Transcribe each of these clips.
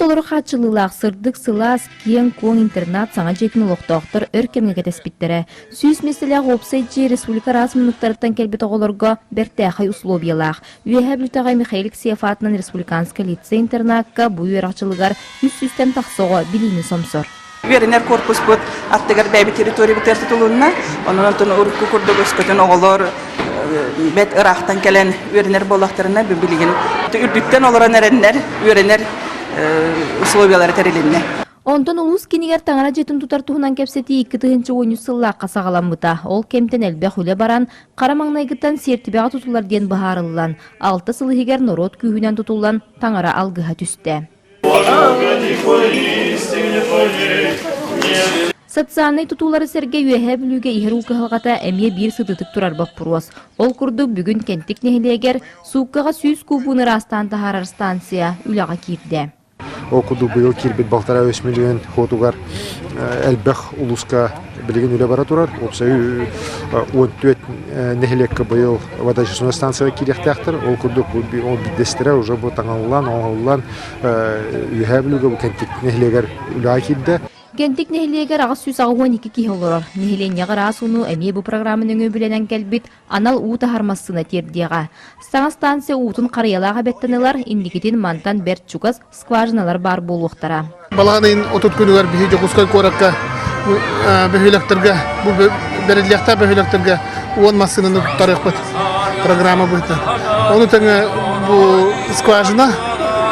толору хааччыллыылаах сырдык, сылаас, киэҥ-куоҥ интернат саҥа дьиэтин олохтоохтор өр кэмҥэ кэтэспиттэрэ. 100 миэстэлээх уопсай дьиэ республика араас муннуктарыттан кэлбит оҕолорго бэртээхэй условиялаах. Үөһээ Бүлүүтээҕи Михаил Алексеев аатынан республиканскай лицей-интернакка бу үөрэх дьылыгар үс сүүстэн тахса оҕо билиини сомсор. Үөрэнэр корпуспут аттыгар бэйэбит территориябытыгар тутулунна. Онон онтон урукку курдук өскөтүн оҕолор бэт ыраахтан кэлэн үөрэнэр буоллахтарына билигин үрдүттэн олорон эрэннэр үөрэнэр условиялара тэрилиннэ. Онтон улуус кинигэр таҥара дьиэтин тутар туһунан кэпсэтии 2013 сыллаахха саҕаламмыта. Ол кэмтэн элбэх үлэ баран, хара маҥнайгыттан сиэртибэҕэ тутуллар диэн быһаарыллан, алта сыл иһигэр норуот күүһүнэн тутуллан таҥара алгыһа түстэ. Социальнай тутуулары сэргэ Үөһээ Бүлүүгэ иһэр уу кыһалҕата эмиэ биир сытыытык турар боппуруос. Ол курдук бүгүн Кэнтик нэһилиэгэр сууккаҕа 100 кубууну ыраастаан таһаарар станция үлэҕэ киирдэ. Ол курдук быйыл киирбит балтараа үс миллион хотугар элбэх улууска билигин үлэ бара турар. Уопсай 14 нэһилиэккэ быйыл водоочистной станция киириэхтээхтэр. Ол курдук ол биирдэстэрэ уже бу таҥаллан, оҥоһуллан Үөһээ Бүлүүгэ бу Кэнтик нэһилиэгэр үлэҕэ киирдэ. Кэнтик нэһилиэгэр 882 киһи олорор. Нэһилиэнньэҕэ ыраас ууну эмиэ бу программа нөҥүө билэнэн кэлбит анал уу таһар массыына тиэрдиэҕэ. Саҥа станция уутун харыйалаах эбэттэн ылар, инникитин мантан бэрт чугас скважиналар баар буолуохтара. Балаҕан ыйын 30 күнүгэр биһи Дьокуускай куоракка бөһүөлэктэргэ бу бэриллиэхтээх бөһүөлэктэргэ уон массыынаны туттарыахпыт программа быһыытынан. Ону тэҥэ бу скважина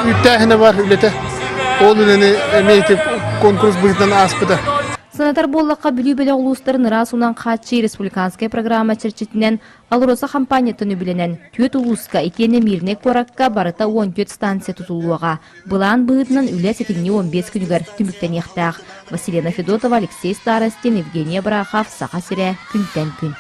үүттээһинэ бар үлэтэ. Ол үлэни эмиэ ити конкурс быһыытынан ааспыта. Санатар буоллахха, Бүлүү бөлөх улуустарын ыраас уунан хааччыйыы республиканскай программа чэрчитинэн АЛРОСА хампаанньаттан үбүлэнэн, түөрт улууска итиэннэ Мирнэй куоракка барыта 14 станция тутуллуоҕа. Былаан быһыытынан үлэ сэтинньи 15 күнүгэр түмүктэниэхтээх. Василена Федотова, Алексей Старостин, Евгения Брахов, Саха сирэ, күнтэн күн.